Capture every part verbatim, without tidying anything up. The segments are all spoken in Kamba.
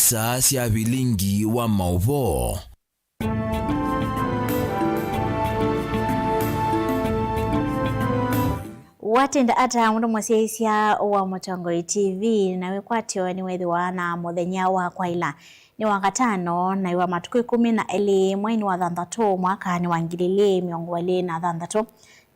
Saa sya vilingi wa maũvoo. Watenda ata mũndũ mũsyaĩĩsya wa Mũtongoi T V, na wĩkwatyo nĩwĩthĩwa na mũthenya wa kwaĩla? Nĩ Wakatano, na wa matukũ ĩkũmi na elĩ mweinĩ wa thanthatũ mwakanĩ wa ngili ilĩ mĩongo ĩlĩ na thanthatũ.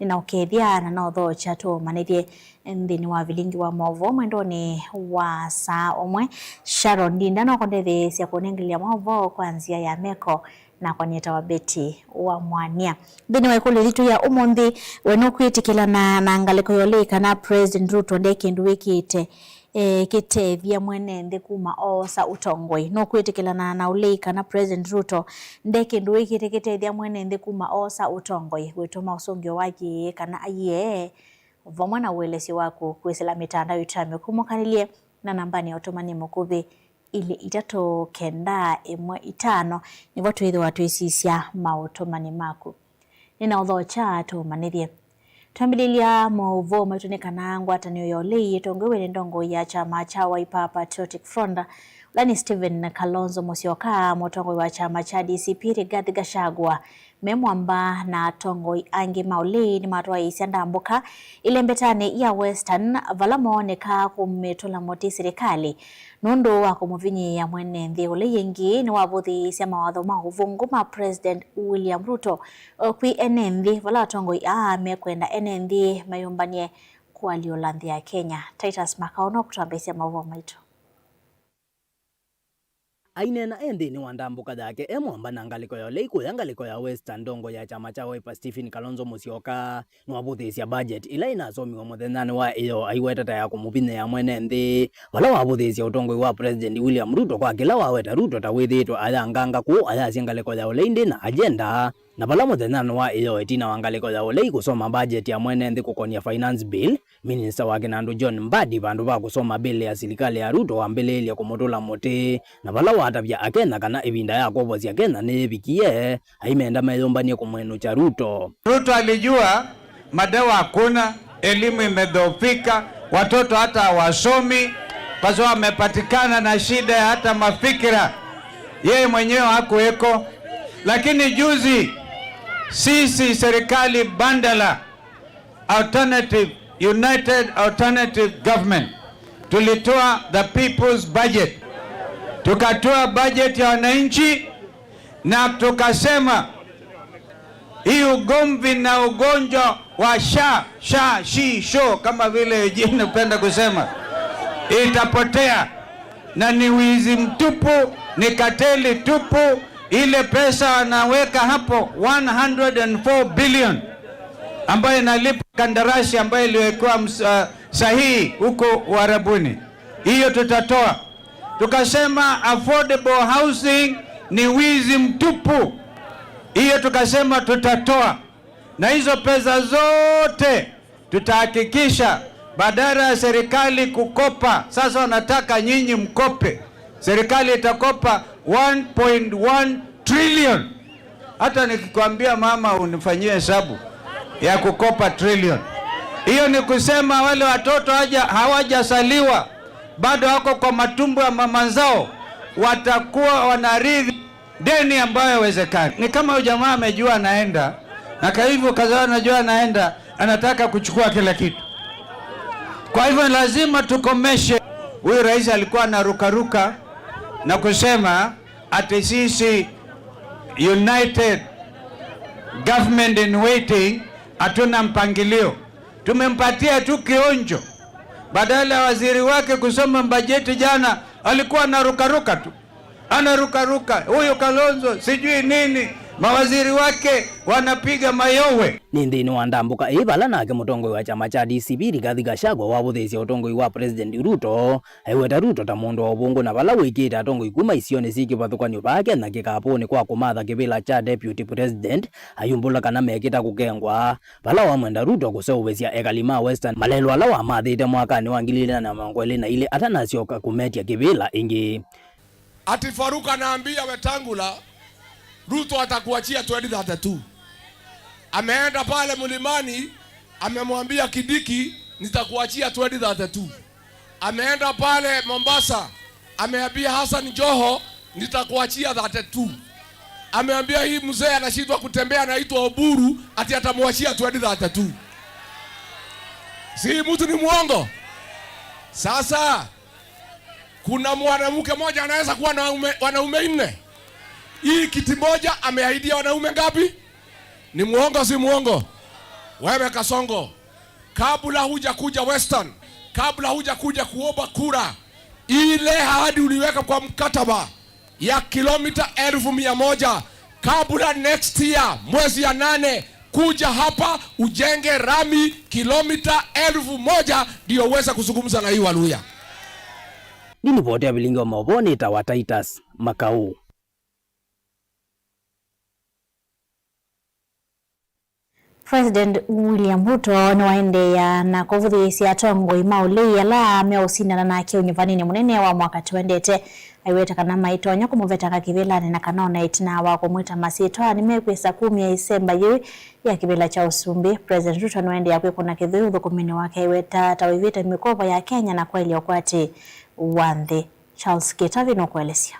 Nĩnaũkethya na nothokya tũũmanĩthye nthĩnĩ wa vilingi wa maũvoo mwendonĩ wa saa ũmwe. Sharon Ndinda nũkũndetheesya kũnengelea maũvoo kwa nzĩa ya meko, nakwa nĩtawa Betty wa Mwania. Nthĩnĩ wa ĩkũlyo yitũ ya ũmũnthĩ, we nũkwĩtĩkĩlana na ngalĩko ya ũlei kana President Ruto nde kĩndũ wĩkĩte e, kĩtethya mwene nthĩ kuma oosa ũtongoi? Nũkwĩtĩkĩlana na ũlei kana President Ruto nde kĩndũ wĩkĩte kĩtethya mwene nthĩ kuma oosa ũtongoi? Wĩtũma ũsũngĩo wa yĩĩ kana aiee, vamwe na ũelesyo waku kwĩsĩla mĩtandao itũ ya mĩkũmũkanĩlye na nambanĩ ya ũtũmani mũkuvĩ ilĩ itatũ kenda ĩmwe itano, nĩvo twĩthĩwa twĩsisya maũtũmani maku. Nĩnaũthokya tũũmanĩthye. Twambĩlĩlya maũvoo maitũ nĩ kana ngwatanĩo ya ũlei ĩtongoew'e nĩ ndongoi ya kyama kya Wiper Patriotic Front, ũla nĩ Stephen Kalonzo Musyoka, mũtongoi wa kyama kya D C P Rigathi Gachagua, me mwamba na atongoi angĩ ma ũlei nĩmatwaĩĩsya ndambũka ilembetanĩ ya Western, vala moonekaa kũmĩtũla mũtĩ silikalĩ nũndũ wa kũmũvinyĩĩa mwene nthĩ. Ũlei ĩngĩ nĩwavũthĩĩsya mawatho ma ũvũngũ ma President William Ruto kwĩ ene nthĩ, vala atongoi aa mekwenda ene nthĩ mayũmbany'e kũalyũla nthĩ ya Kenya. Titus Makao nũkũtwambĩĩsya maũvoo maitũ. Aineena e nthĩnĩ wa ndambũka yake e mwamba na ngalĩko ya ũlei kũya ngalĩko ya Western, ndongoi ya kyama kya Wiper Stephen Kalonzo Musyoka nĩwavũthĩĩsya budget ĩla ĩnasomiwe mũthenyanĩ wa ĩyoo aiweta ta ya kũmũvinyĩĩa mwene nthĩ, vala wavũthĩĩsya ũtongoi wa President William Ruto kwa kĩla waweta Ruto ta wĩthĩĩtwe ayanganga kũũ ayasya ngalĩko ya ũlei ndĩ na agenda. Na vala mũthenyanĩ wa ĩyoo ĩtina wa ngalĩko ya ũlei kũsoma budget ya mwene nthĩ kũkonia Finance Bill, Minista wa kĩnandũ John Mbadi, vandũ va kũsoma bill ya silikalĩ ya Ruto, wambĩlĩĩlye kũmũtũla mũtĩ, na vala watavya Akenya kana ĩvinda ya kwovosya Kenya nĩyĩvikie, aimenda meyũmbany'e kũmwĩnũkya Ruto. Ruto alijua madawa hakuna, elimu imedhoofika, watoto hata hawasomi, kwa sababu wamepatikana na shida ya hata mafikira. Yeye mwenyewe hakuweko, lakini juzi sisi serikali bandala, alternative, united alternative government, tulitoa the people's budget, tukatoa budget ya wananchi, na tukasema hii ugomvi na ugonjwa wa sha, sha, shi, sho, kama vile Eugene hupenda kusema, itapotea, na ni wizi mtupu, ni kateli tupu. Ile pesa anaweka hapo, one hundred and four billion, ambayo inalipa kandarasi ambayo iliwekewa ms-, uh, sahihi huko Uarabuni, hiyo tutatoa. Tukasema affordable housing ni wizi mtupu, hiyo tukasema tutatoa. Na hizo pesa zote tutahakikisha, badala ya serikali kukopa, sasa wanataka nyinyi mkope. Serikali itakopa one point one trillion. Hata nikikwambia, mama, unifanyie hesabu ya kukopa trillion, hiyo ni kusema wale watoto haja-, hawajazaliwa, bado wako kwa matumbo ya mama zao, watakuwa wanarithi deni ambayo haiwezekani. Ni kama huyu jamaa amejua anaenda, na kwa hivyo, kwa sababu anajua anaenda, anataka kuchukua kila kitu. Kwa hivyo, lazima tukomeshe. Huyu rais alikuwa anarukaruka na kusema ati sisi United Government in Waiting hatuna mpangilio. Tumempatia tu kionjo. Badala ya waziri wake kusoma bajeti jana, alikuwa anarukaruka tu. Anarukaruka, huyu Kalonzo, sijui nini, mawaziri wake wanapiga mayowe. Nĩ nthĩnĩ wa ndambũka ĩĩ vala nake mũtongoi wa kyama kya D C P Rigathi Gachagua wavũthĩĩsye ũtongoi wa President Ruto, aiweta Ruto ta mũndũ wa ũvũngũ, na vala wĩkĩĩte atongoi kuma isionĩ syĩ kĩvathũkany'o vaa Kenya kĩkapũnĩ kwa kũmatha kĩvĩla kya Deputy President, ayumbũla kana mekĩta kũkengwa, vala wamwenda Ruto kũseũvĩsya ekali ma Western malelũ ala wamathĩte mwakanĩ wa ngili ilĩ na mĩongo ĩlĩ na ilĩ atanasyoka kũmetya kĩvĩla ĩngĩ. Ati Farouk anaambia Wetangula, "Ruto atakuachia twenty thirty-two." Ameenda pale Mlimani, amemwambia Kindiki, "Nitakuachia twenty thirty-two." Ameenda pale Mombasa, ameambia Hassan Joho, "Nitakuachia thirty-two." Ameambia hii mzee anashindwa kutembea, anaitwa Oburu, ati atamwachia twenty thirty-two. Si mtu ni mwongo? Sasa, kuna mwanamke mmoja anaweza kuwa na wanaume, wanaume nne? Hii kiti moja ameahidia wanaume ngapi? Ni mwongo, si mwongo? Wewe Kasongo, kabla huja kuja Western, kabla huja kuja kuomba kura, ile ahadi uliweka kwa mkataba ya kilomita elfu mia moja, kabla next year, mwezi ya nane, kuja hapa ujenge rami kilomita elfu moja, ndio uweze kuzungumza na hii Waluya. Nĩ livoti ya vilingi wa maũvoo nĩtawa Titus Makau. President William Ruto nĩwaendeea na kũvũthĩĩsya atongoi ma ũlei ala meũsindana nake ũnyuvaninĩ mũnene wa mwaka tũendete. Aiweta kana maitonya kũmũvetanga kĩvĩlanĩ na kana ona ĩtina wa kũmwĩta masyĩtwa, nĩmekwĩsa kumya ĩsemba yĩu ya kĩvĩla kya ũsumbĩ. President Ruto nĩwaendeea kwĩkũna kĩthũi ũthũkũminĩ wake, aiweta ta ũivĩte mĩkovo ya Kenya na kwaĩlya ũkwati wa nthĩ. Charles Kĩtavi nũkũelesya.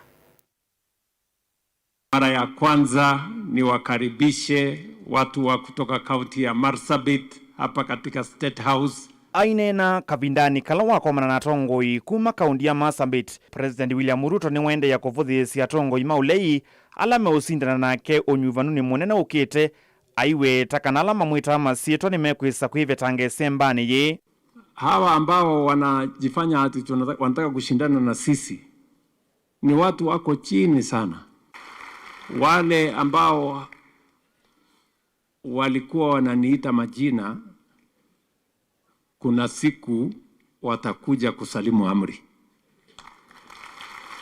Mara ya kwanza niwakaribishe watu wa kutoka kaunti ya Marsabit hapa katika State House. Aineena kavindanĩ kala wakomana na atongoi kuma kaunti ya Marsabit, President William Ruto nĩwaendeea kũvũthĩĩsya atongoi ma ũlei ala meũsindana nake ũnyuvanunĩ mũnene ũkĩte, aiweta kana ala mamwĩtaa masyĩtwa nĩmekwĩsa kwĩvetanga ĩsembanĩ yĩĩ. Hawa ambao wanajifanya ati tunataka, wanataka kushindana na sisi, ni watu wako chini sana. Wale ambao walikuwa wananiita majina, kuna siku watakuja kusalimu amri.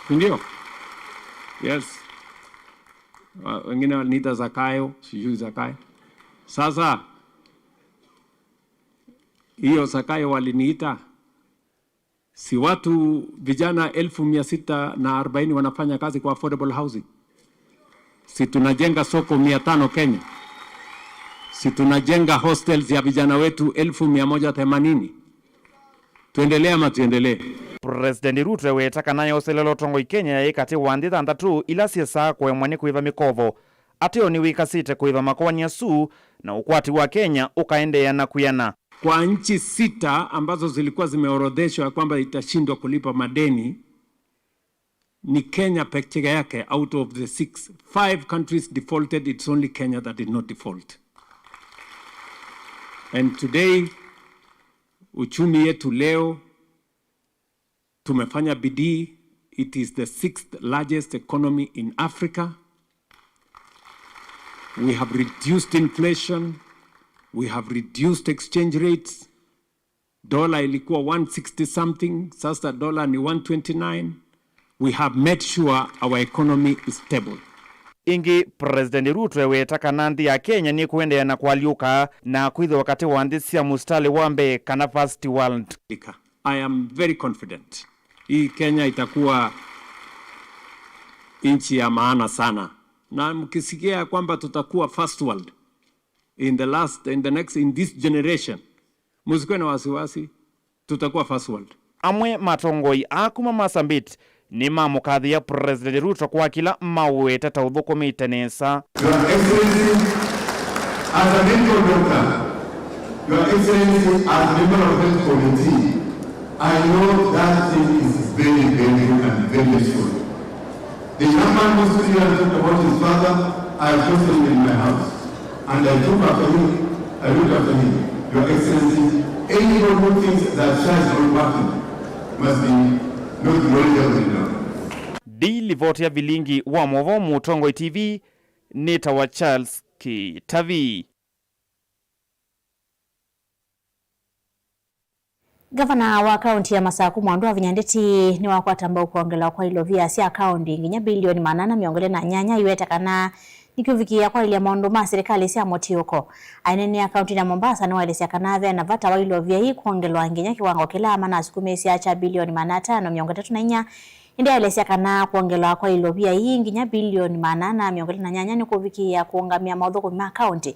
Ndio? Yes. Wa-, wengine waliniita Zakayo, sijui Zakayo. Sasa, hiyo Zakayo waliniita, si watu vijana elfu mia sita na arobaini wanafanya kazi kwa affordable housing? Si tunajenga soko mia tano Kenya? Si tunajenga hostels ya vijana wetu elfu mia moja themanini? Tuendelee ama tuendelee? President Ruto eweta kana yoselela ũtongoi Kenya yaĩ katĩ wa nthĩ thanthatũ ila syesaa kũemwa nĩ kũĩva mĩkovo. Ateo nĩwĩkasĩte kũĩva makoani asu, na ũkwati wa Kenya ũkaendeea na kwĩana. Kwa nchi sita ambazo zilikuwa zimeorodheshwa ya kwamba itashindwa kulipa madeni, ni Kenya peke yake, out of the six, five countries defaulted, it's only Kenya that did not default. And today, uchumi yetu leo, tumefanya bidii. It is the sixth largest economy in Africa. We have reduced inflation. We have reduced exchange rates. Dola ilikuwa one sixty something, sasa dola ni one twenty-nine. We have made sure our economy is stable. Ĩngĩ, President Ruto eweta kana nthĩ ya Kenya nĩkũendeea na kũalyũka na kwĩthĩwa katĩ wa nthĩ sya mũsitalĩ wa mbee, kana first world. I am very confident. Hii Kenya itakuwa nchi ya maana sana. Na mkisikia kwamba tutakuwa first world in the last, in the next, in this generation, msikuwe na wasiwasi, tutakuwa first world. Amwe ma atongoi aa kuma Marsabit nĩmamũkathĩĩa President Ruto kwa kĩla maũweta ta ũthũkũmĩte nesa. Your Excellency, as a medical doctor, Your Excellency, as a member of Health Committee, I know that thing is very, very and very useful. The young man who stood here and talked about his father, I have chosen him in my house. And I took after him, I looked after him. Your Excellency, anybody who thinks that SHA is not working must be not well endowed. Ndilivoti ya vilingi wa maũvoo Mũtongoi T V, nĩtawa Charles Kĩtavi. Ngavana wa kaunti ya Masaku, Mwandu wa Vinya Ndeti, nĩwakwata mbau kwongelwa kwa ilovia sya kaunti nginya bilioni maana ana mĩongo ĩlĩ na nyanya, aiweta kana nĩkĩũvikĩĩa kwaĩlya maũndũ ma silikalĩ sya mũtiũko. Aineenea kauntinĩ ya Mombasa nĩwaelesya kana ve na vata wa ilovia ii kwongelwa nginya kĩwango kĩla manasukumĩĩsya kya bilioni maana atano mĩongo ĩtatũ na inya, ĩndĩ aelesya kana kwongelwa kwa ilovia ii nginya bilioni maana ana mĩongo ĩlĩ na nyanya nĩkũvikĩĩa kũũngamĩa maũthũkũmi ma kaunti.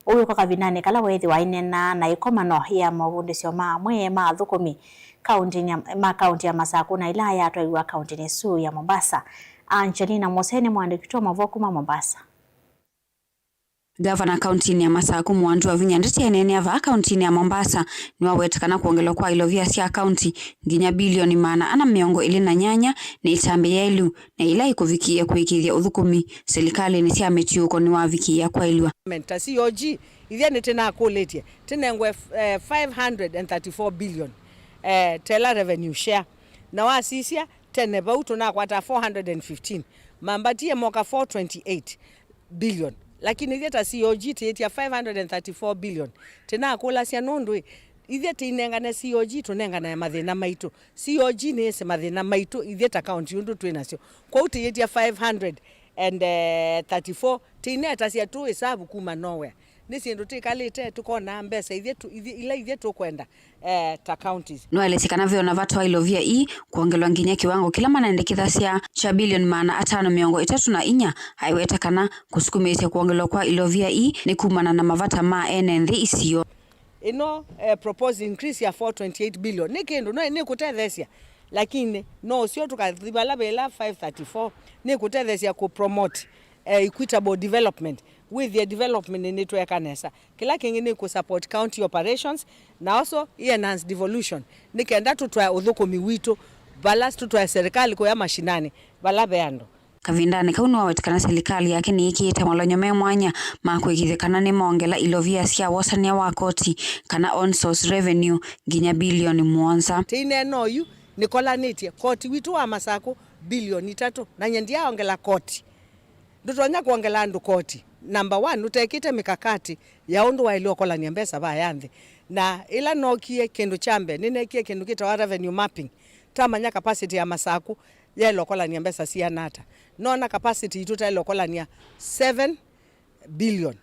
Ũu wĩkwa kavindanĩ kala weethĩwa aineena na ĩkomano ya movundĩsyo ma amwe ma athũkũmi kaũntĩnĩ ya, ma kaũntĩ ya Masakũ na ila yatwaiwa kaũntĩnĩ ĩsu ya Mombasa. Angelina Mose nĩ mũandĩki witũ wa maũvoo kuma Mombasa. Ngavana kaũntĩnĩ ya Masakũ Mwandu wa Vinya Ndeti eneenea vaa kaũntĩnĩ ya Mombasa nĩwaweta kana kwongelwa kwa ilovia sya kaũntĩ nginya bilioni maana ana mĩongo ĩlĩ na nyanya nĩ ĩtambya yaĩlu na ĩla ĩkũvikĩĩa kũĩkĩĩthya ũthũkũmi silikalĩnĩ sya mĩtiũko nĩwavikĩĩa kwaĩlw'a. Ta C O G, ithyĩ nĩtũnakũlĩtye tũnengwe, eh, five hundred and thirty-four billion, eh, ta ĩla revenue share. Na wasisya tene vau tũnakwata four hundred and fifteen, mambatie moka four twenty-eight billion. Lakini ithyĩ ta C O G tũyĩtya five hundred and thirty-four billion. Tũnakũlasya nũndũ ĩ, ithyĩ tũinengane C O G, tũnenganae mathĩna maitũ. C O G nĩyĩsĩ mathĩna maitũ ithyĩ ta kaũntĩ ũndũ twĩ nasyo. Kwoou tũyĩtya five hundred and thirty-four, tũinetasya tũ ĩsavu kuma nowhere. Nĩ syĩndũ twĩkalĩte tũkonaa mbesa ithyĩ tũ-, ithyĩ, ila ithyĩ tũkwenda, eh, ta counties. Nĩwaelesye kana ve ona vata wa ilovia ii kwongelwa nginya kĩwango kĩla manendekethasya kya bilioni maana atano mĩongo ĩtatũ na inya, aiweta kana kũsukumĩĩsya kwongelwa kwa ilovia ii nĩ kumana na mavata ma ene nthĩ isio. Ĩno, eh, proposed increase ya four twenty-eight billion nĩ kĩndũ, no nĩkũtetheesya, lakini no ũseo tũkathi vala ve ĩla five thirty-four, nĩkũtetheesya kũ promote, eh, equitable development. Wĩthĩe development nĩtweka nesa. Kĩla kĩngĩ nĩ kũ support county operations, na also i enhance devolution, nĩ kenda tũtwae ũthũkũmi witũ vala, tũtwae serikali kũya mashinani vala ve andũ. Kavindanĩ kau nĩwaweta kana silikalĩ yake nĩĩkĩĩte malonyo me mwanya ma kũĩkĩĩthya kana nĩmongela ilovia sya wosania wa koti kana own source revenue nginya bilioni mũonza. Tũineena oyu nĩkolanĩtye koti witũ wa Masakũ bilioni itatũ, na nyie ndyaongela koti. Ndũtonya kwongela andũ koti, number one, ũtekĩte mĩkakati ya ũndũ waĩle ũkolany'a mbesa vaya nthĩ. Na ĩla nookie, kĩndũ kya mbee, nĩneekie kĩndũ kĩtawa revenue mapping, tamanya capacity ya Masakũ yaĩle ũkolany'a mbesa siana ata. Noona capacity itũ taĩle ũkolany'a seven billion.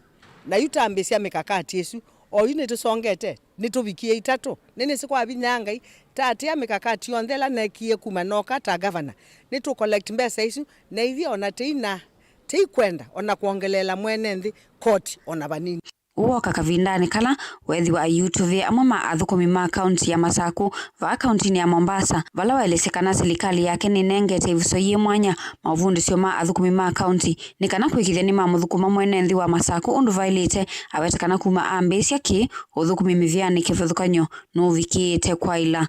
Na yu tambĩsya mĩkakati ĩsu, oyu nĩtũsongete, nĩtũvikie itatũ. Nĩnĩsĩ kwa vinya ya Ngai, taatĩĩa mĩkakati yonthe ĩla neekie kuma nooka ta governor. Nĩtũ collect mbesa isu, na ithyĩ ona tĩina, tĩikwenda ona kwongeleela mwene nthĩ koti ona vanini. Ũu woka kavindanĩ kala weethĩwa aiutũvĩe amwe ma athũkũmi ma kaunti ya Masakũ vaa kauntinĩ ya Mombasa, vala waelesye kana silikalĩ yake nĩnengete ĩvuso yĩ mwanya maũvundĩsyo ma athũkũmi ma kaunti nĩ kana kwĩkĩthya nĩmamũthũkũma mwene nthĩ wa Masakũ ũndũ vaĩlĩte. Aweta kana kuma ambĩĩsya kĩ ũthũkũmi mĩvĩanĩ kĩvathũkany'o nũvikĩĩte kwaĩla.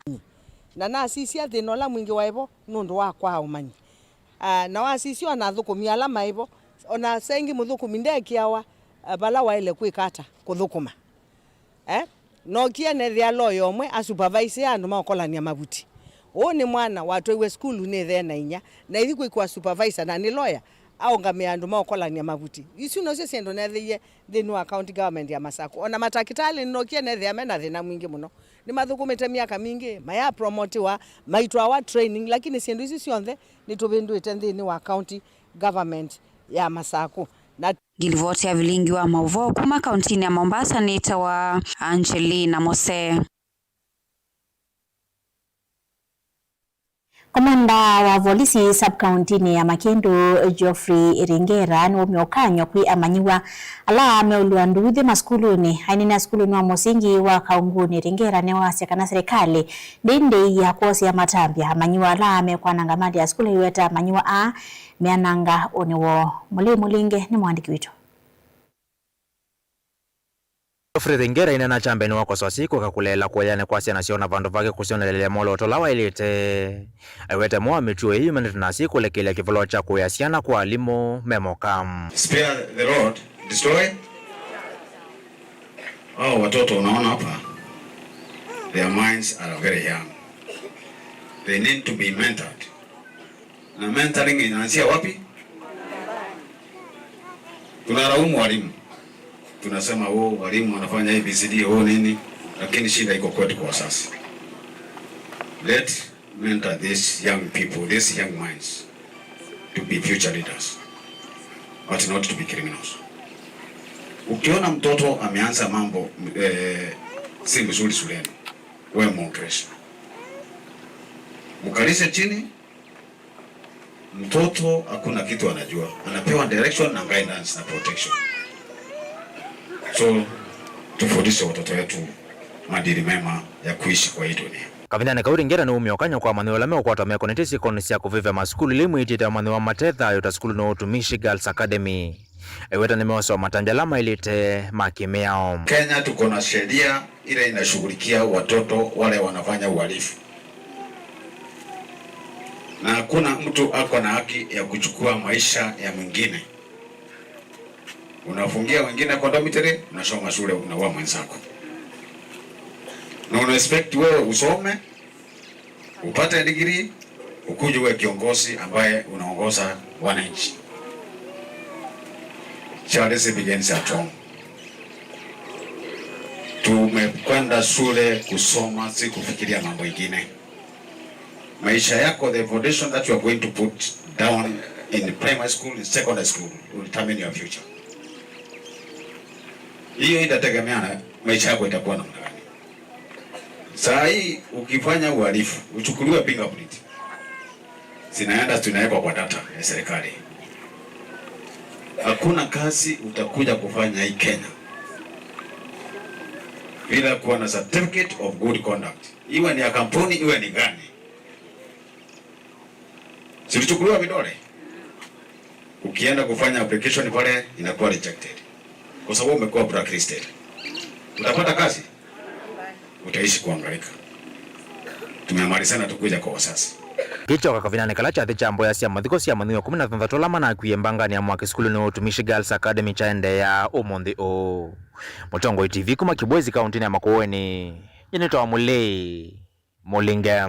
Na nasisya thĩna ũla mwingĩ waĩ vo nũndũ wa kwaa ũmanyi. Ah, na wasisya ona athũkũmi ala maĩ vo, ona saa ingĩ mũthũkũmi ndeekĩawa, ah, vala waĩle kwĩka ata kũthũkũma. Eh? Nookie neethĩa loya ũmwe asupervise andũ maũkolany'a mavuti. Ũũ nĩ mwana watwaiwe sukulu nĩ ĩthe na inyia, na ithi kwĩkĩwa supervisor, na nĩ loya, aũngamĩa andũ maũkolany'a mavuti. Isu nosyo syĩndũ neethĩie nthĩnĩ wa county government ya Masakũ. Ona matakĩtalĩ nĩnookie neethĩa me na thĩna mwingĩ mũno. Nĩmathũkũmĩte myaka mingĩ, mayapromotiwa, maitwawa training, lakini syĩndũ isu syonthe nĩtũvĩndũĩte nthĩnĩ wa county government ya Masakũ. Na Ngilivoti ya vilingi wa maũvoo kuma kauntinĩ ya Mombasa nĩtawa Angelina Mose. Komanda wa volisi sub-kauntinĩ ya Makindu, Geoffrey Iringera, nĩwaumya ũkany'o kwĩ amanyĩw'a ala meũlw'a nduuthĩ masukulunĩ. Aineenea sukulunĩ wa mũsingi wa Kaungunĩ, Iringera nĩwasya kana silikalĩ ndĩndĩia kwosea matambya amanyĩw'a ala mekwananga mali ya sukulu, aiweta amanyĩw'a aa meananga ũnĩ woo. Mũlei Mũlinge nĩ mũandĩki witũ. Geoffrey Thingera aineena kya mbee nĩwakosoa syĩko kũleela kũeanĩ kwa syana syoo na vandũ vake kũsyonelelya mwolooto ũla waĩlĩte. Aiweta mo wa mĩtuo ĩĩ yumanĩte na syĩko kũlekelya kĩvolo kya kũĩa syana kwa alimũ me moka. Spare the rod, destroy. Hao watoto unaona hapa, their minds are very young. They need to be mentored. Na mentoring inaanzia wapi? Tunalaumu walimu. Tunasema, "Oh, walimu wanafanya A B C D, oh, nini?" Lakini shida iko kwetu kwa wazazi. Let mentor these young people, these young minds to be future leaders, but not to be criminals. Ukiona mtoto ameanza mambo, eh, si mzuri shuleni, wewe mwongeleshe. Mkalishe chini, mtoto hakuna kitu anajua, anapewa direction na guidance na protection. So, tufundishe watoto wetu maadili mema ya kuishi kwa hii dunia. Kavindanĩ kau ringĩ, ata nĩumie ũkany'o kwa amanyĩw'a ala meũkwatwa mekonetye syĩkonĩ sya kũvĩvya masukulu ila imwĩtĩte amanyĩw'a mate thayũ ta sukulu nĩ Utumishi Girls Academy. Eweta nĩmeoswa matambya ala maĩlĩte ma kĩmĩao. Kenya tuko na sheria ile inashughulikia watoto wale wanafanya uhalifu, na hakuna mtu ako na haki ya kuchukua maisha ya mwingine. Unafungia wengine kwa dormitory, unasoma shule, unaua mwenzako. Na una expect wewe usome, upate degree, ukuje uwe kiongozi ambaye unaongoza wananchi. Charity begins at home. Tumekwenda shule kusoma, si kufikiria mambo ingine. Maisha yako, the foundation that you are going to put down in primary school, in secondary school, will determine your future. Hiyo itategemea na maisha yako itakuwa namna gani. Saa hii ukifanya uhalifu, uchukuliwe fingerprint. Zinaenda, zinawekwa kwa data ya serikali. Hakuna kazi utakuja kufanya hii Kenya bila kuwa na certificate of good conduct. Iwe ni ya kampuni, iwe ni gani. Zilichukuliwa vidole. Ukienda kufanya application pale, inakuwa rejected. Kwa sababu umekuwa blacklisted. Utapata kazi? Utaishi kuhangaika. Tumemalizana, tukuja kwa wazazi. Kĩkyoka kavindanĩ kala kyathĩ kya mboya sya mathiko sya amanyĩw'a kũmi na thanthatũ ala manakwie mbanganĩ ya mwaki sukulunĩ wa Utumishi Girls Academy kyaendeea ũmũnthĩ ũũ. Mũtongoi T V kuma Kibwezi, kaũntĩnĩ ya Makueni, nyie nĩtawa Mũlĩi Mũlinge.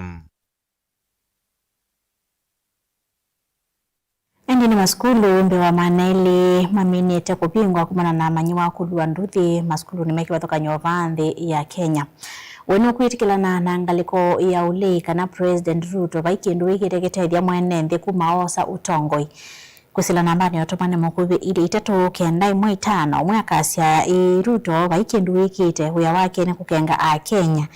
Ĩndĩ nĩ masukulu mbee wa maana elĩ maminĩte kũvingwa kumana na amanyĩw'a kũlũa nduthi masukulunĩ me kĩvathũkany'o vaa nthĩ ya Kenya. We nũkwĩtĩkĩlana na ngalĩko ya ũlei kana President Ruto vai kĩndũ wĩkĩte kĩtethya mwene nthĩ kuma oosa ũtongoi? Kwĩsĩla nambanĩ ya ũtũmani mũkuvĩ ilĩ itatũ kenda ĩmwe itano, ũmwe akasya, ĩĩ, Ruto vai kĩndũ wĩkĩte, wĩa wake nĩ kũkenga Akenya.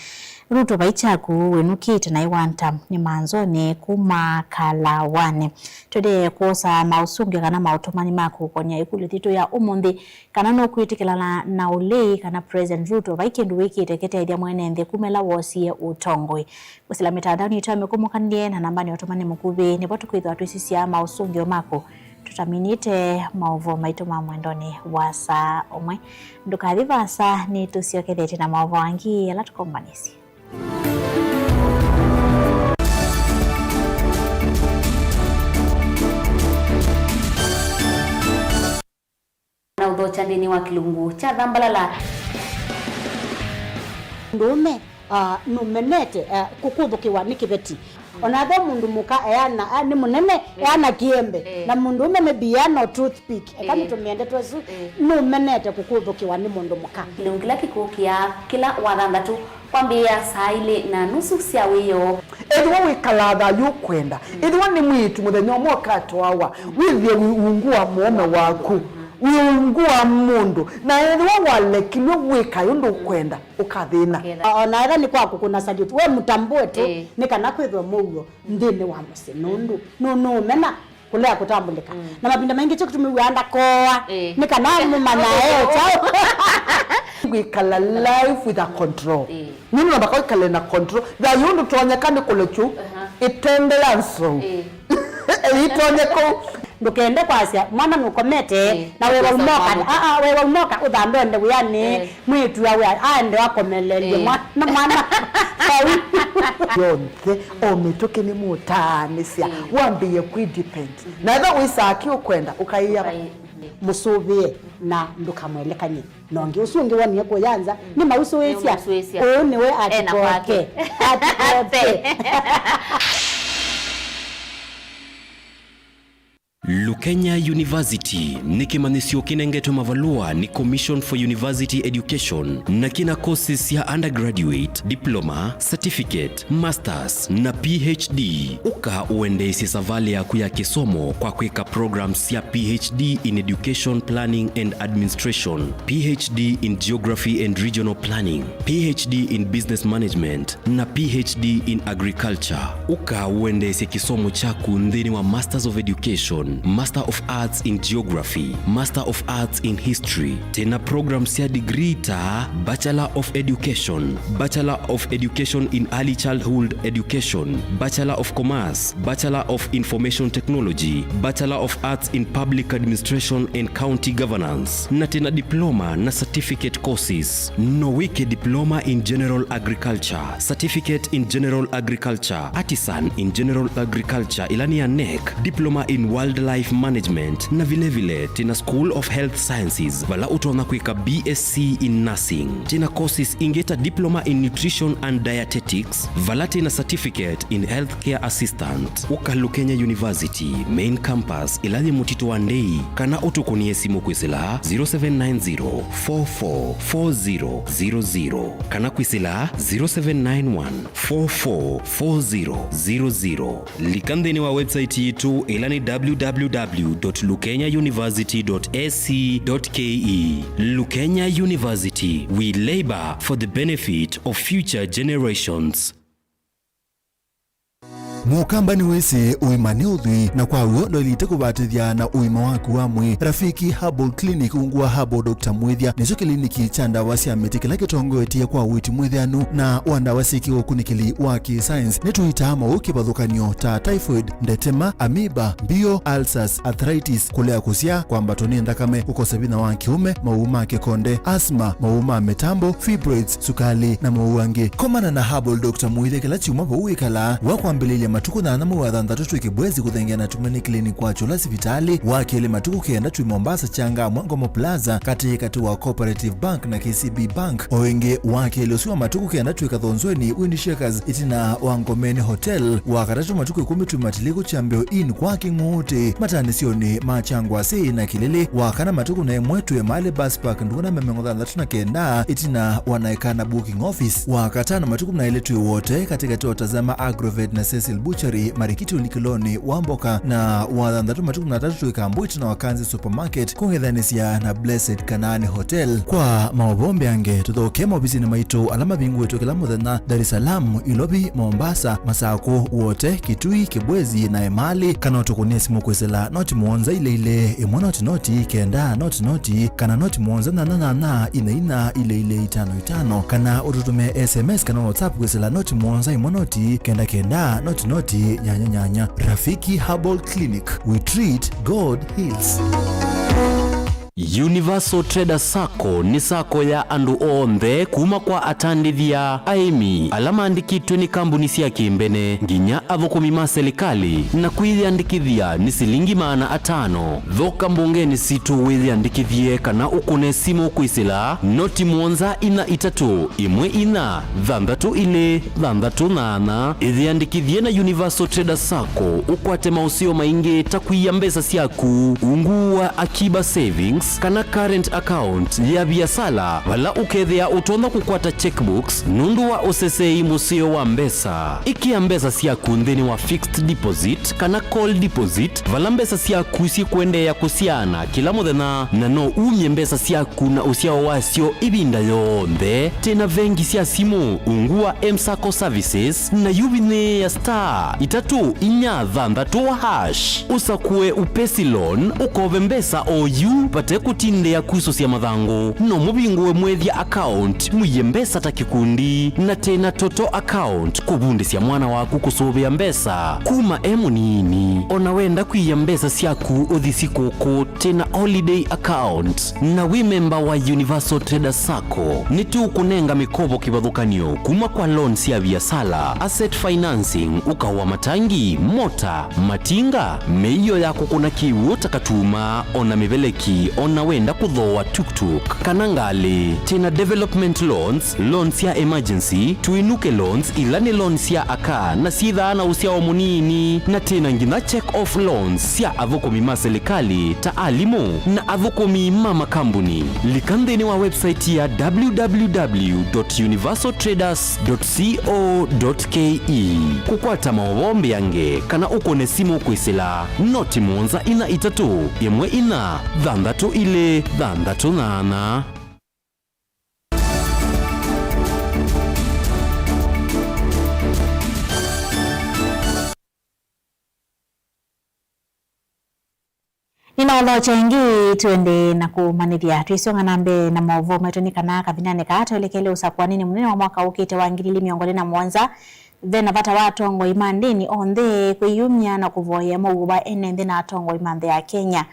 Ruto vai kyaku wĩnũkĩte na ĩwanta nĩ manzonĩ kuma Kalawanĩ. Twendee kwosa maũsũngĩo kana maũtũmani ma kũkony'a ĩkũlyo yitũ ya ũmũnthĩ, kana nũkwĩtĩkĩlana na ũlei kana President Ruto vai kĩndũ wĩkĩte kĩtethya mwene nthĩ kuma ĩla woosie ũtongoi. Kwĩsĩla mĩtandaonĩ yitũ ya mĩkũmũkanĩlye na nambanĩ ya ũtũmani mũkuvĩ, nĩvo tũkwĩthĩwa twĩsisya maũsũngĩo maku tũtaminĩte maũvoo maitũ ma mwendonĩ wa saa ũmwe. Ndũkathi vaasa, nĩtũsyokethetye na maũvoo angĩ ala tũkombanĩsye. Na ũthokya nthĩnĩ wa kĩlungu kya thambalala. Mũndũũme, ah, nũmenete, ah, kũkũthũkĩwa nĩ kĩveti. Ona ethĩwa mũndũ mũka eana, ah, nĩ mũnene, eh, eana kĩembe, eh, na mũndũũme maybe eana o toothpick. Eka, eh, nĩtũmĩe ndeto ĩsu, eh, nũmenete kũkũthũkĩwa nĩ mũndũ mũka. Kĩlungu kĩla kĩkũkĩa kĩla wathanthatũ. Kwambĩĩa saa ilĩ na nusu sya wĩoo. Ethĩwa wĩkalaa thayũ ũkwenda, ethĩwa nĩ mwĩĩtu mũthenya ũmwe ũkatwawa, wĩthĩe wĩ ungu wa mũũme waku, wĩ ungu wa mũndũ, na ethĩwa walekilw'e wĩkae ũndũ ũkwenda, ũkathĩna. Ũkethĩa. O na ethĩwa nĩ kwa kũkũna salute, we mũtambũe tu, ĩĩ, nĩ kana kwĩthwe mũuo nthĩnĩ wa mũsyĩ, nũndũ nũ-, nũũmena kũlea kũtambũlĩka. Mm. Na mavinda maingĩ kyo kĩtumi wĩaa ndakoa. Ĩĩ. Nĩ kana mũmanya e kyaũ. Ngwĩkala life with a control. Ĩĩ. Nũndũ namba kwĩkala na control. Thayũ ndũtonyeka nĩ kũlekyu. Aha. Ĩtende ya nzou. Ĩĩ. Ĩtonye kũu. Ndũkende kwasya mwana nũkomete, ĩĩ, na wewa ũkosa ũmoka. Kwamũka. Aa, wewa ũmoka ũthambe ũende wĩanĩ. Ĩĩ. Mwĩĩtu awe aende akomelelye, ĩĩ, mwa-, na mwana vau. Yonthe, o mĩtũkĩ nĩmũtaanĩsya, ĩĩ, wambĩĩe kwĩ depend. Mhm. Na ethĩwa wĩsaa kĩ ũkwenda, ũkaĩa, ũkaĩ-, mhm, mũsũvĩe na ndũkamwelekany'e. Na ũngĩ ũsu ũngĩ wonie kũya nza, mm, nĩmausũĩsya. Nĩmausũĩsya. Ũũ nĩwe ena kwake. Atikoke. Atikoke. Lukenya University nĩ kĩmanyĩsyo kĩnengetwe mavalũa nĩ Commission for University Education na kĩna courses sya undergraduate, diploma, certificate, masters na P H D. Ũka ũendeesye savalĩ yaku ya kĩsomo kwa kwĩka programs sya P H D in Education Planning and Administration, P H D in Geography and Regional Planning, P H D in Business Management, na P H D in Agriculture. Ũka ũendeesye kĩsomo kyaku nthĩnĩ wa Masters of Education, Masters Master of Arts in Geography, Master of Arts in History. Twĩ na programs sya degree ta Bachelor of Education, Bachelor of Education in Early Childhood Education, Bachelor of Commerce, Bachelor of Information Technology, Bachelor of Arts in Public Administration and County Governance, na twĩ na diploma na certificate courses. No wĩke Diploma in General Agriculture, Certificate in General Agriculture, Artisan in General Agriculture, ĩla nĩ ya nec, Diploma in Wildlife Management, na vile vile twĩ na School of Health Sciences, vala ũtonya kwĩka B S C in Nursing. Twĩ na courses ingĩ ta Diploma in Nutrition and Dietetics, vala twĩ na Certificate in Healthcare Assistant. Ũka Lukenya University, Main Campus, ĩla yĩ Mũtitũ wa Ndei, kana ũtũkũnĩe simũ kwĩsĩla zero seven nine zero, four four four zero zero zero, kana kwĩsĩla zero seven nine one, four four four zero zero zero. Lika nthĩnĩ wa website yitũ, ĩla nĩ www dot lukenyauniversity dot ac dot ke. Lukenya University, we labor for the benefit of future generations. Mũkamba nĩwĩsĩ ũima nĩ ũthwii, na kwa w'o ndwaĩlĩte kũvatĩthya na ũima waku wa mwĩĩ. Rafiki Herbal Clinic, ungu wa Herbal Doctor Mwĩthya, nĩkyo kĩliniki kya ndawa sya mĩtĩ kĩla kĩtongoetye kwa ũiiti mwĩthĩanu na wa ndawa syĩ kĩũkunĩkĩli wa kĩ-science. Nĩtũitaa maũũ kĩvathũkany'o ta typhoid, ndetema, amoeba, mbio, ulcers, arthritis, kũlea kũsyaa, kwambatwa nĩ nthakame, kũkosa vinya wa kĩũme, maũũ ma kĩkonde, asthma, maũũ ma mĩtambo, fibroids, sukali, na maũũ angĩ. Komana na Herbal Doctor Mwĩthya kĩla kyumwa vau wĩkalaa. Wa kwambĩlĩlya matukũ nyanya mwei wa thanthatũ twĩ Kibwezi kũthengeana na Tumaini Clinic kwa Chula sivitalĩ. Wa kelĩ matukũ kenda twĩ Mombasa Changamwe Ngomo Plaza, katĩ katĩ wa Cooperative Bank na K C B Bank. O ĩngĩ, wa kelĩ ũsu wa matukũ kenda twĩ Kathonzweni Wind Shakers, ĩtina wa Ngomeni Hotel. Wa katatũ matukũ ĩkũmi twĩ Matiliku Kyambeo Inn kwa Kĩng'ũũtĩ, matanĩsyonĩ ma Kyangwasĩ na Kĩlĩlĩ. Wa kana matukũ na ĩmwe twĩ Emali Bus Park, ndũna mĩongo thanthatũ na kenda, ĩtina wa Naikana Booking Office. Wa katano matukũ na elĩ twĩ Wote, katĩkatĩ wa Tazama Agrovet na Cecil Butchery, Marikiti ũlikĩlonĩ wa mboka. Na wa thanthatũ matukũ na atatũ twĩ Kambu, ĩtina wa Kanzi Supermarket, kũng'ethanĩsya na Blessed Kanaani Hotel. Kwa maũvoo mbeange, tũthoke maovisinĩ maitũ ala mavingũĩtwe kĩla mũthenya, Dar es Salaam, Ilovi, Mombasa, Masakũ, Wote, Kitui, Kibwezi, na Emali, kana ũtũkũnĩe simũ kwĩsĩla noti mũonza ilĩ ilĩ, ĩmwe noti noti, kenda noti noti, kana noti mũonza nyanya nyanya, inya inya, ilĩ ilĩ, itano itano, kana ũtũtũmĩe S M S kana WhatsApp kwĩsĩla noti mũonza ĩmwe noti, kenda kenda, noti noti, nyanya nyanya. Rafiki Herbal Clinic, we treat, God heals. Universal Trader Sacco nĩ sacco ya andũ onthe, kuma kwa atandĩthya, aĩmi, ala maandĩkĩtwe nĩ kambuni sya kĩmbene, nginya athũkũmi ma silikalĩ, na kwĩyĩandĩkĩthya nĩ silingi maana atano. Thoka mbongenĩ sitũ wĩyĩandĩkĩthye kana ũkũne simũ kwĩsĩla noti mũonza inya itatũ, ĩmwe inya, thanthatũ ilĩ, thanthatũ nyanya. Ĩyĩandĩkĩthye na Universal Trader Sacco ũkwate maũseo maingĩ ta kũia mbesa syaku ungu wa Akiba Savings kana current account ya viasala, vala ũkethĩa ũtonya kũkwata checkbooks nũndũ wa ũseseei mũseo wa mbesa. Ĩkĩa mbesa syaku nthĩnĩ wa fixed deposit kana call deposit, vala mbesa syaku syĩkũendeea kũsyaana kĩla mũthenya, na no umye mbesa syaku na ũsyao wasyo ĩvinda yonthe. Twĩ na vengi sya simũ ungu wa M-Sacco Services, na yu vinyĩĩa star itatũ inya thanthatũ hash, ũsakũe Upesi Loan, ũkove mbesa o yu vate kũtindĩa kusũsya mathangũ. No mũvingũe Mwĩthya account, mũie mbesa ta kĩkundi, na twĩ na Toto account, kũvundĩsya mwana waku kũsũvĩa mbesa kuma e mũnini. O na wenda kwia mbesa syaku ũthi sikũkũ, twĩ na holiday account. Na wĩ memba wa Universal Trader Sacco, nĩtũkũnenga mĩkovo kĩvathũkany'o kuma kwa loan sya viasala, asset financing, ũkao wa matangi, mota, matinga, mĩio ya kũkũna kĩw'ũ ta katuma, o na mĩveleki, o na wenda kũthooa tuktuk kana ngalĩ. Twĩ na development loans, loans sya emergency, tũinũke loans, ila nĩ loans sya aka na syĩthaa na ũsyao mũnini, na twĩ na nginya check off loans sya athũkũmi ma silikalĩ ta alimũ na athũkũmi ma makambuni. Lika nthĩnĩ wa website ya www dot universal traders dot co dot ke kũkwata maũvoo mbeange kana ũkũne simũ kwĩsĩla noti mũonza inya itatũ, ĩmwe inya, thanthatũ ilĩ, thanthatũ nyanya. Ngatho kyaingĩ, twende na kũmanyĩthya. Twĩsonga na mbee na maũvoo maitũ nĩ kana kavindanĩ kaa twelekele ũsakũanĩnĩ mũnene wa mwaka ũkĩte wa ngili ilĩ mĩongo ĩlĩ na mũonza, ve na vata wa atongoi ma ndĩni onthe kwĩyumya na kũvoyea mũuo wa ene nthĩ na atongoi ma nthĩ ya Kenya.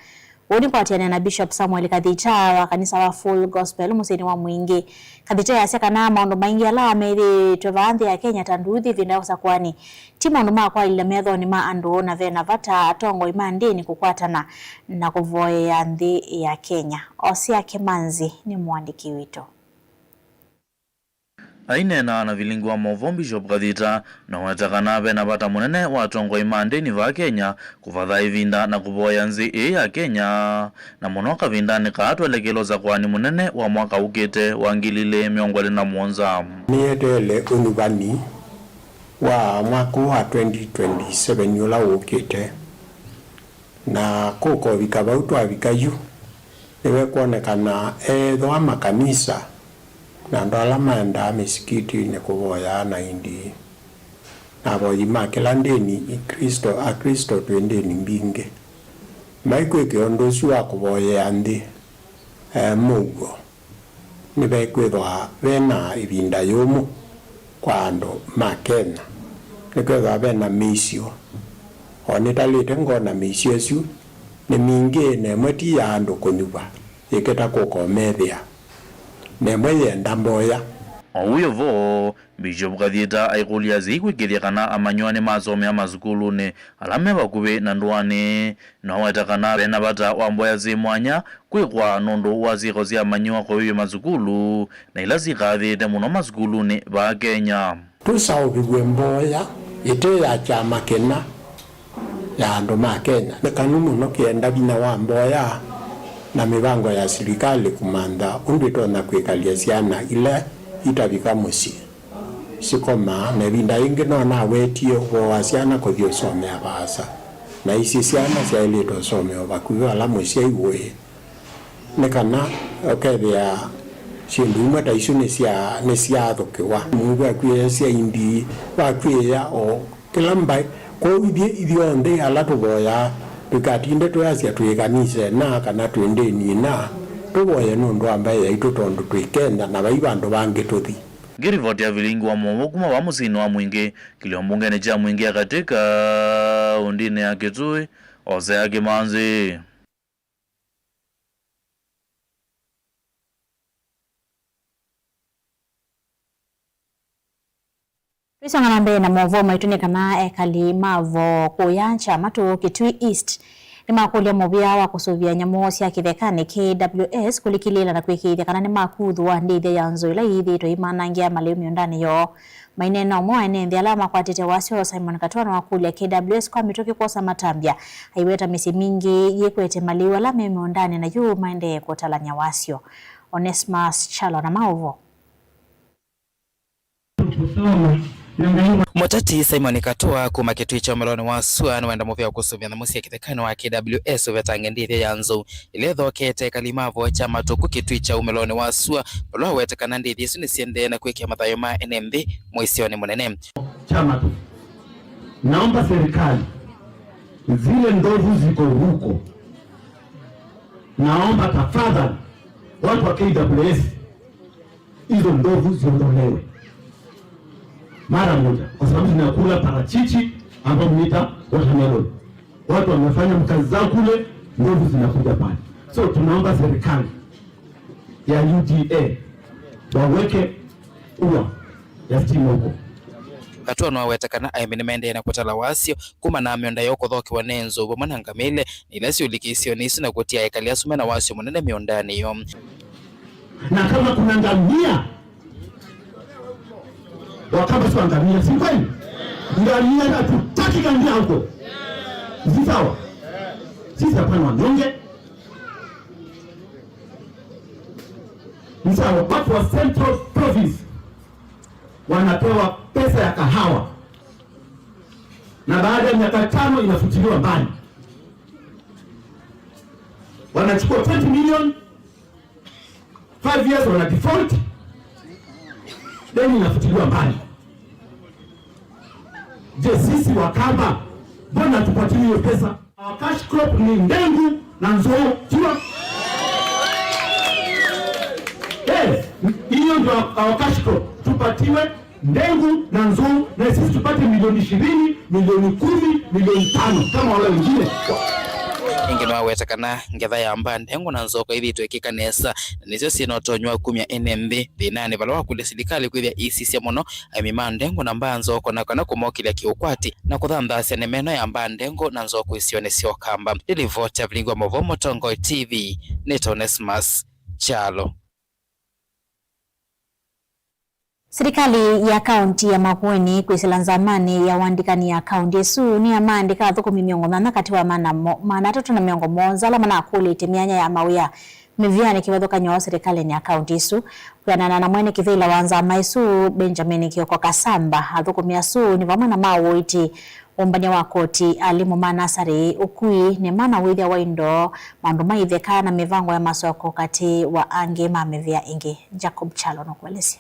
Ũu nĩ kũatĩanĩa na Bishop Samuel Kathita wa kanisa wa Full Gospel mũsyĩnĩ wa Mwingĩ. Kathita easya kana maũndũ maingĩ ala methĩĩtwe vaa nthĩ ya Kenya ta nduthi ĩvinda ya ũsakũani, ti maũndũ ma kwalĩlya methonĩ ma andũ, na ve na vata atongoi ma ndĩni kũkwatana na kũvoyea nthĩ ya Kenya. Osea Kĩmanzi nĩ mũandĩki witũ. Aineena na vilingi wa maũvoo, Bishop Kathita naweta kana ve na vata mũnene wa atongoi ma ndĩni vaa Kenya kũvatha ĩvinda na kũvoya nthĩ ĩĩ ya Kenya, na mũno kavindanĩ kaa twelekele ũsakũani mũnene wa mwaka ũkĩte wa ngili ilĩ mĩongo ĩlĩ na mũonza. Nĩyeteele ũnyuvani wa mwaka ũũ wa twenty twenty-seven ũla ũkĩte, na kũkovika vau twavika yu, nĩvekwonekana ethĩwa makanisa na andũ ala maendaa mĩsikitinĩ kũvoyaa na indi, na avoyi ma kĩla ndĩni, Iklĩsto, Aklĩsto twĩ ndĩni mbingĩ, maikwĩkĩa ũndũ ũsu wa kũvoyea nthĩ, e, mũuo. Nĩvekwĩthwa ve na ĩvinda yũmũ kwa andũ ma Kenya. Nĩkwĩthwa ve na mĩisyo. O nĩtalĩte ngoo na mĩisyo ĩsu, nĩ mingĩ, na ĩmwe ti ya andũ kũnyuva, yĩkĩta kũkomethĩa, na ĩmwe yenda mboya. O ũu vo, Bishop Kathita aikũlya asyai kwĩkĩĩthya kana amanyĩw'a nĩmasomea masukulunĩ ala me vakuvĩ na ndũanĩ. Naweta kana ve na vata wa mboya syĩ mwanya kwĩkwa nũndũ wa syĩko sya amanyĩw'a kũĩw'a masukulu na ila syĩkathĩĩte mũno masukulunĩ vaa Kenya. Tũsaũvĩw'e mboya ĩte ya kyama kĩna ya andũ ma Kenya. Nĩ kanu mũno kĩenda vinya wa mboya na mĩvango ya silikalĩ kũmantha ũndũ ĩtonya kwĩkalya syana ila itavika mũsyĩ sikomaa, na ĩvinda yĩngĩ no nawetie ũvoo wa syana kũthi ũsomea vaasa, na isĩ syana syaĩlĩte ũsomea o vakuvĩ vala mũsyai ũĩ. Nĩ kana ũkethĩa syĩndũ imwe ta isu nĩsya-, nĩsyaathũkĩwa. Mũuvi akw'ĩĩa syaindi, vakw'ĩĩa o kĩla mbaĩ. Kwoou ithyĩ ithyonthe ala tũvoyaa, tũikatinde tũyasya twĩ ĩkanisa ĩna kana twĩ ndĩni ĩna, tũvoye nũndũ wa mbaĩ yaitũ tondũ twĩ Kenya na vai vandũ vangĩ tũthi. Ngĩrivoti ya vilingi wa maũvoo kuma vaa mũsyĩnĩ wa Mwingĩ, kĩlio mbungenĩ kya Mwingĩ ya Katĩ kaũndĩnĩ ya Kitui, Osea Kĩmanzi. Twĩsonga na mbee na maũvoo maitũ nĩ kana ekali ma vo kũya Kyamatu Kitui East nĩmakũlya mũvĩa wa kũsũvĩa nyamũ sya kĩthekanĩ, K W S, kũlikĩlĩĩla na kwĩkĩĩthya kana nĩmakuthũa ndĩthya ya nzou ila iithĩĩtwe imanangĩa malĩu mĩũndanĩ yoo. Maineena ũmwe wa ene nthĩ ala makwatĩte wasyo, Simon Katwa, nĩwakũlya K W S kwa mĩtũkĩ kwosa matambya aiweta mĩsyĩ mingĩ yĩkwete malĩu ala me mĩũndanĩ na yu maendee kũtalany'a wasyo. Onesmus Kyalo na maũvoo. Mũteti Simon Katwa kuma Kitui kya ũmĩlonĩ wa sua nĩwenda mũvĩa wa kũsũvĩa nyamũ sya kĩthekanĩ wa K W S ũvetange ndĩthya ya nzou ĩla ĩthokete ekali ma vo Kyamatu Kitui kya ũmĩlonĩ wa sua, vala waweta kana ndĩthya isu nĩsiendee na kwĩkĩa mathayũ ma ene nthĩ mũisyonĩ mũnene. Kyamatu, naomba serikali, zile ndovu ziko huko, naomba tafadhali, watu wa K W S, hizo ndovu ziondolewe mara moja, kwa sababu zinakula parachichi ambayo mnaita watermelon. Watu wamefanya mkazi zao kule, ndovu zinakuja pale. So tunaomba serikali ya U D A waweke ua ya stima huko. Katwa nĩwaweta kana aĩmi nĩmaendee na kũtala wasyo kumana na mĩũnda yoo kũthokewa nĩ nzou vamwe na ngamĩle, na ila syũlikĩe isionĩ isu na kũtia ekali asu mena wasyo mũnene mĩũndanĩ yoo. Na kama kuna ngamia, Wakamba sio ngamia, si kweli? Ngamia, hatutaki ngamia huko. Si sawa? Sisi hapana wanyonge. Ni sawa, watu wa Central Province wanapewa pesa ya kahawa, na baada ya miaka tano inafutiliwa mbali. Wanachukua twenty million, five years wana default, deni inafutiliwa mbali. Je, sisi Wakamba, mbona tupatili hiyo pesa? Our cash crop ni ndengu na nzou, sio? Eh, hiyo ndio our cash crop. Tupatiwe ndengu na nzou, na sisi tupate milioni ishirini, milioni kũmi, milioni tano kama wale wengine. Ĩngĩ nĩwaweta kana ngetha ya mbaa ndengu na nzou ĩthĩĩtwe ĩkĩka nesa, na nĩsyo syĩ na ũtonyi wa kumya ene nthĩ thĩnanĩ, vala wakũlya silikalĩ kwĩthĩa ĩisisya mũno aĩmi ma ndengu na mbaa nzou, na kana kũmokĩlya kĩũkwati na kũthanthasya nĩmeno ya mbaa ndengu na nzou isionĩ sya Ũkamba. Nĩ livoti ya Vilingi wa Mauvoo Mũtongoi T V, nĩtawa Onesmus Kyalo. Silikalĩ ya kaunti ya Makueni kwĩsĩla nzamanĩ ya ũandĩkani ya kaunti ĩsu nĩyamaandĩka athũkũmi mĩongo nyanya katĩ wa maana mo-, maana atatũ na mĩongo mũonza ala manakũlĩtye myanya ya mawĩa mĩvĩanĩ kĩvathũkany'o silikalĩnĩ ya kaunti ĩsu. Kwĩanana na mwene kĩvĩla wa nzama ĩsu, Benjamin Kioko Kasamba, athũkũmi asu nĩ vamwe na ma ũiiti, ũmbany'a wa koti, alimũ ma nasarĩ, ũkui, nĩma na wĩthya wa indo, maũndũ ma itheka na mĩvango ya masoko katĩ wa angĩ ma mĩvĩa ĩngĩ. Jacob Kyalo nũkũelesya.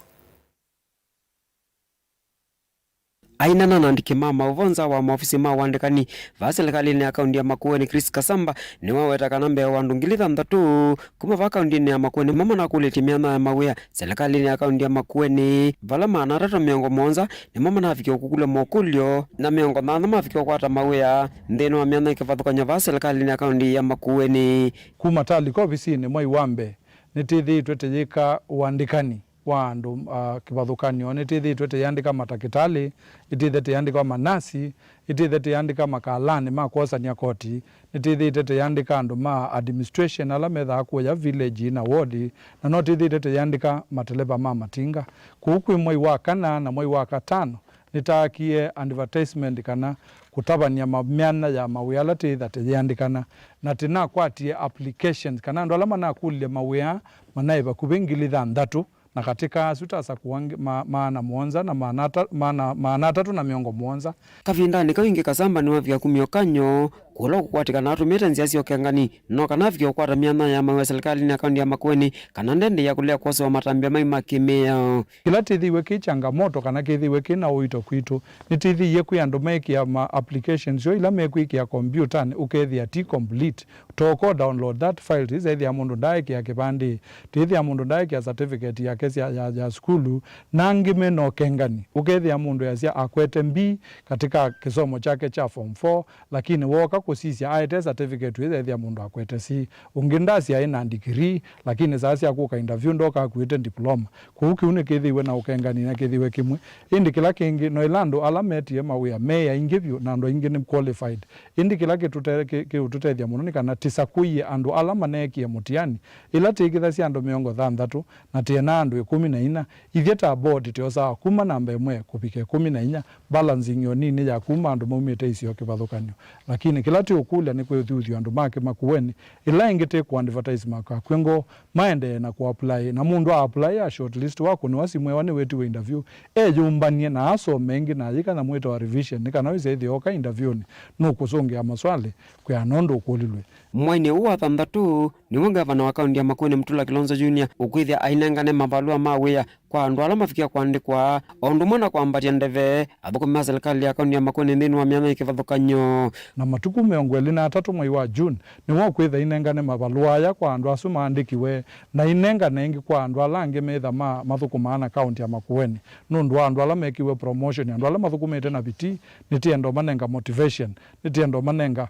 Ainena na andĩki ma maũvoo nza wa maofisi ma ũandĩkani vaa silikalĩnĩ ya kaunti ya Makueni, Chris Kasamba, nĩwaweta kana mbee wa andũ ngili thanthatũ kuma vaa kauntinĩ ya Makueni nĩmo manakũlĩtye myanya ya mawĩa silikalĩnĩ ya kaunti ya Makueni, vala maana atatũ mĩongo mũonza nĩmo manavikie kũkũlw'a mokũlyo, na mĩongo nyanya mavikie kũkwata mawĩa nthĩnĩ wa myanya ya kĩvathũkany'o vaa silikalĩnĩ ya kaunti ya Makueni. Kuma taalika ovisinĩ mwei wa mbee, nĩtĩthĩĩtwe tũyĩka ũandĩkani wa andũ, ah, kĩvathũkany'o. Nĩtĩthĩĩtwe tũyĩandĩka matakĩtalĩ, ĩtĩthĩĩtwe tũyĩandĩka manasi, ĩtĩthĩĩtwe tũyĩandĩka makalanĩ ma kwosany'a koti, nĩtĩthĩĩtwe tũyĩandĩka andũ ma administration ala methaa kũya village na ward, na no tĩthĩĩtwe tũyĩandĩka mateleva ma matinga. Kũu kwĩ mwei wa kana na mwei wa katano, nĩtaakie advertisement kana kũtavany'a ma-, myanya ya mawĩa ala tĩtha tũyĩandĩkana, na tũnakwatie applications kana andũ ala manakũlilye mawĩa manaĩ vakuvĩ ngili thanthatũ, na katĩ ka asu twasakũa ngi-, ma-, maana mũonza na maana ata-, maana, maana atatũ na mĩongo mũonza. Kavindanĩ kau ĩngĩ Kasamba nĩwavika kumya ũkany'o kũla kũkwatĩkana atũmĩte nzĩa sya ũkengani, no kana avike ũkwata myanya ya mawĩa silikalĩnĩ ya kaunti ya Makueni, kana ndendeea kũlea kwosewa matambya mai ma kĩmĩao. Kĩla tĩthĩiwe kĩ changamoto kana kĩthĩiwe kĩ na ũito kwitũ, nĩtĩthĩie kwĩ andũ meekĩa ma applications yoo ila mekwĩkĩa kombiũtanĩ ũkethĩa ti complete. Toko download that file, tĩsethĩa mũndũ ndaaekea kĩvandĩ, tĩthĩa mũndũ ndaaekea certificate yake sya, ya, ya sukulu, na angĩ me na ũkengani. Ũkethĩa mũndũ easya akwete B katika kĩsomo kyake kya form four, lakini wooka kũsisya aete certificate, wĩsethĩa mũndũ akwete C. Ũngĩ ndasya ena degree, lakini saa sya kũka interview ndoka akuĩte diploma. Kwoou kĩu nĩkĩthĩiwe na ũkengani na kĩthĩiwe kĩmwe. Ĩndĩ kĩla kĩngĩ, no ĩla andũ ala metie mawĩa me aingĩ vyũ na andũ aingĩ nĩ qualified. Ĩndĩ kĩla kĩtũte-, kĩ-, kĩũtũtethya mũno nĩ kana tĩsakũie andũ ala maneekie mũtiani. Ĩla tĩkĩthasya andũ mĩongo thanthatũ na tĩenaa andũ ĩkũmi na inya, ithyĩ ta board tyosaa kuma namba ĩmwe kũvika ĩkũmi na inya, balancing yo nini ya kuma andũ maumĩte isio kĩvathũkany'o. Lakini kĩla tĩũkũlya nĩ kwĩthuthya andũ make Makueni, ĩla ĩngĩ tĩ kũ advertise makakw'e ngoo, maendee na kũ apply, na mũndũ a apply, a shortlist, wakũnĩwa simũ ewa nĩwĩtiwe interview, eyũmbany'e na asome ĩngĩ na ayĩka nyamũ ĩtawa revision, nĩ kana wĩse ĩthĩa oka interview'nĩ nũkũsũngĩa maswali kwĩana ũndũ ũkũlilw'e. Mweinĩ ũũ wa thanthatũ, nĩw'o ngavana wa kaunti ya Makueni Mutula Kilonzo Junior ũkwĩthĩa ainengane mavalũa ma wĩa kwa andũ ala mavikie kũandĩkwa, o ũndũ ũmwe na kwambatya ndeve athũkũmi ma silikalĩ ya kaunti ya Makueni nthĩnĩ wa myanya ya kĩvathũkany'o. Na matukũ mĩongo ĩlĩ na atatũ mwei wa June, nĩw'o ũkwĩthĩa ainengane mavalũa aya kwa andũ asu maandĩkiwe, na ainengane ĩngĩ kwa andũ ala angĩ metha ma mathũkũmaa na kaunti ya Makueni. Nũndũ wa andũ ala mekiwe promotion, andũ ala mathũkũmĩte na vitii, nĩtĩenda ũmanenga motivation, nĩtĩenda ũmanenga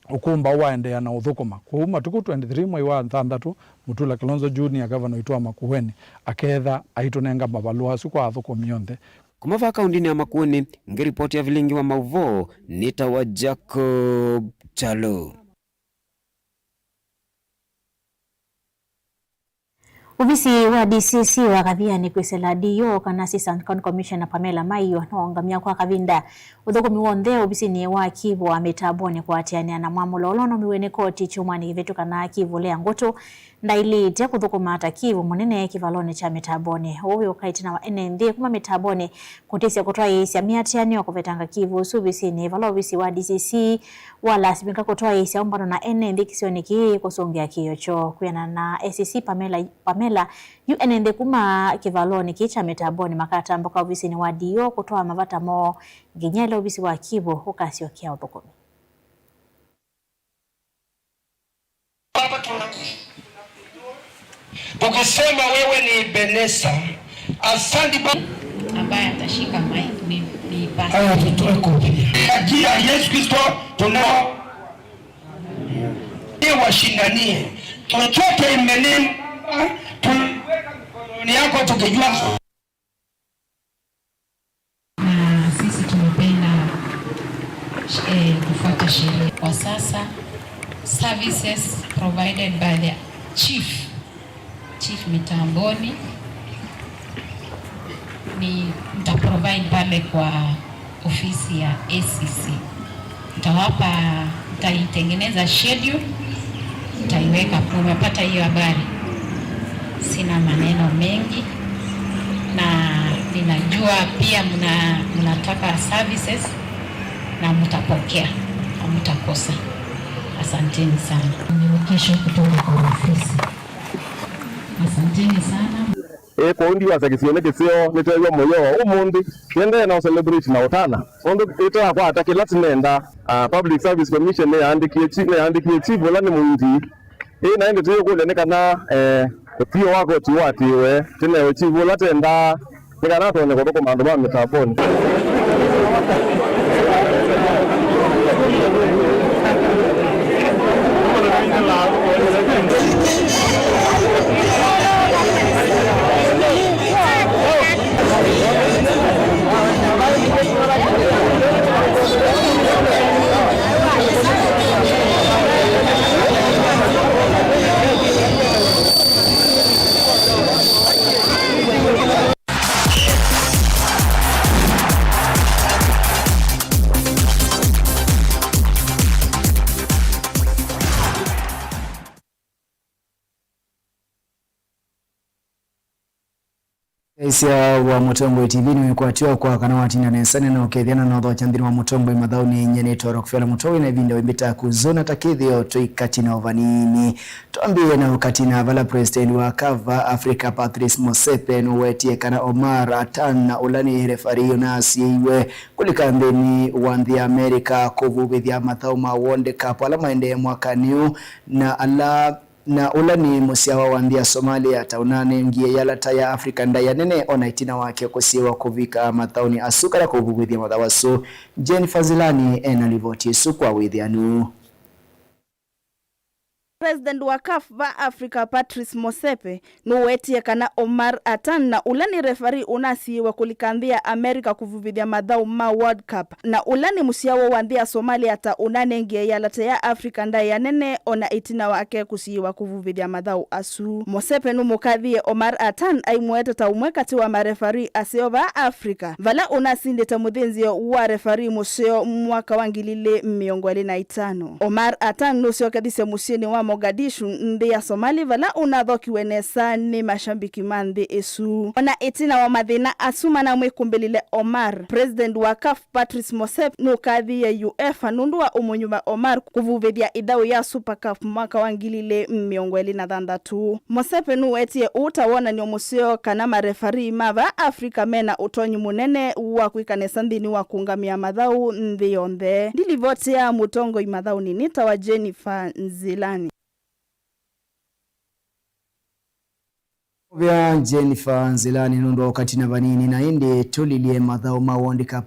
ũkũmbaũ waendeea na ũthũkũma. Kwoou matukũ twenty-three mwei wa thanthatũ, Mutula Kilonzo Junior, ngavana witũ wa Makueni, aketha aitũnenga mavalũa asu kwa athũkũmi onthe. Kuma vaa kauntinĩ ya Makueni, ngĩripoti ya Vilingi wa Mauvoo, nĩtawa Jacob Kyalo. Ovisi wa D C C wa Kathiani kwĩsĩla D O kana Assistant County Commissioner Pamela Maiyo nĩwaũngamya kwa kavinda ũthũkũmi w'onthe ovisinĩ wa Kivu wa Mĩtambonĩ kũatĩanĩa na mwamũlo ũla ũnaumiw'e nĩ koti kyumwanĩ kĩvĩtũku kana Kivu Lea Ngũtũ ndaĩlĩte kũthũkũma ta Kivu mũnene kĩvalonĩ kya Mĩtambonĩ. Ũu wĩ ũka ĩtina wa ene nthĩ kuma Mĩtambonĩ kũtĩsya kũtwaĩĩsya mĩatĩanĩo kũvetanga Kivu ũsu ovisinĩ, vala ovisi wa D C C walasimĩka kũtwaĩĩsya ũmbano na ene nthĩ kĩsionĩ kĩĩ kũsũngĩa kĩĩo kyoo. Kwĩanana na A C C Pamela, Pamela, yu ene nthĩ kuma kĩvalonĩ kĩĩ kya Mĩtambonĩ makatambũka ovisinĩ wa D O kũtwaa mavata moo nginya ĩla ovisi wa Kivu ũkasyokea ũthũkũmi. Tukisema wewe ni Ebeneza, asante Baba. Ambaye atashika mic ni, ni pastor. Haya, tutoe kofia. Kwa jina la Yesu Kristo, tunao washindanie chochote imenena, tuliweka mikononi yako tukijua. Na sisi tumependa, eh, kufuata sheria. Kwa sasa, services provided by the chief, chief Mitamboni, ni nita provide pale kwa ofisi ya A C C. Nitawapa, nitaitengeneza schedule, nitaiweka. Umepata hiyo habari? Sina maneno mengi, na ninajua pia mna-, mnataka services na mtapokea, hamtakosa. Asanteni sana. Communication kutoka kwa ofisi. Asanteni sana. Ĩ, kwoou ndiwasya kĩsio nĩ kĩseo, nĩtweew'a mũyo ũmũnthĩ. Nĩendee na ũcelebrate na ũtana. Nũndũ ĩteakwata kĩla tinenda, ah, Public Service Commission nĩyaandĩkie chi-, nĩyaandĩkie chief ũla nĩ mũindi. Ĩ, na ĩndĩ tũyũkũlya nĩ kana, eh, ũtw'ĩo wa koti ũatĩĩwe. Tĩnewe chief ũla tendaa nĩ kana atonye kũthũkũma andũ ma Mitamboni. Ĩsya wa Mũtongoi T V nĩwĩkwatĩwa kwa kana watinda nesa nene ũkethĩa na nothokya nthĩnĩ wa Mũtongoi mathaũnĩ. Nyie nĩtwa Rockefeller Mũtongoi na ĩvinda wĩmbĩta kũzũna ta kĩthĩo tũikatina o vanini. Twambĩĩe na ũkatina vala President wa CAF va Africa Patrice Motsepe nũwetie kana Omar Atan na ũla nĩ referee ũnasiĩiwe kũlika nthĩnĩ wa nthĩ ya America kũvuvĩthya mathaũ ma World Cup ala maendee mwakanĩ ũũ na ala na ũla nĩ mũsyawa wa nthĩ ya Somalia ta ũnanengie yalata ya Africa ndaĩa nene ona ĩtina wake kũsiĩwa kũvika mathaũnĩ asu kana kũvuvĩthya mathaũ asu. Jennifer Nzilani ena livoti ĩsu kwa wĩthĩanu. President wa CAF va Africa Patrice Motsepe nũwetie kana Omar Atan na ũla nĩ referee ũnasiĩwe kũlika nthĩ ya America kũvuvĩthya mathaũ ma World Cup na ũla nĩ mũsyawa wa nthĩ ya Somalia ta ũnanengie yalata ya Africa ndaĩa nene ona ĩtina wake kũsiĩwa kũvuvĩthya mathaũ asu. Motsepe nũmũkathie Omar Atan aimũete ta ũmwe katĩ wa marefarii aseo va Africa, vala ũnasindĩte mũthĩnzĩo wa refarii mũseo mwaka wa ngili ilĩ mĩongo ĩlĩ na itano. Omar Atan nũsyokethisye mũsyĩnĩ wa Mogadishu, nthĩ ya Somali, vala ũnathokiwe nesa nĩ mashambiki ma nthĩ ĩsu. Ona ĩtina wa mathĩna asu manamwĩkũmbĩlile Omar, President wa CAF Patrice Motsepe nũkathĩie UEFA nũndũ wa ũmũnyuva Omar kũvuvĩthya ĩthaũ ya Super Cup mwaka wa ngili ilĩ mĩongo ĩlĩ na thanthatũ. Motsepe nũwetie ũu ta wonany'o mũseo kana marefarii ma va Africa mena ũtonyi mũnene wa kwĩka nesa nthĩnĩ wa kũũngamĩa mathaũ nthĩ yonthe. Ndilivoti ya mũtongoi mathaũnĩ nĩtawa Jennifer Nzilani. Mũvea Jennifer Nzilani nũndũ wa ũkatina vanini, na ĩndĩ tũlilye mathaũ ma World Cup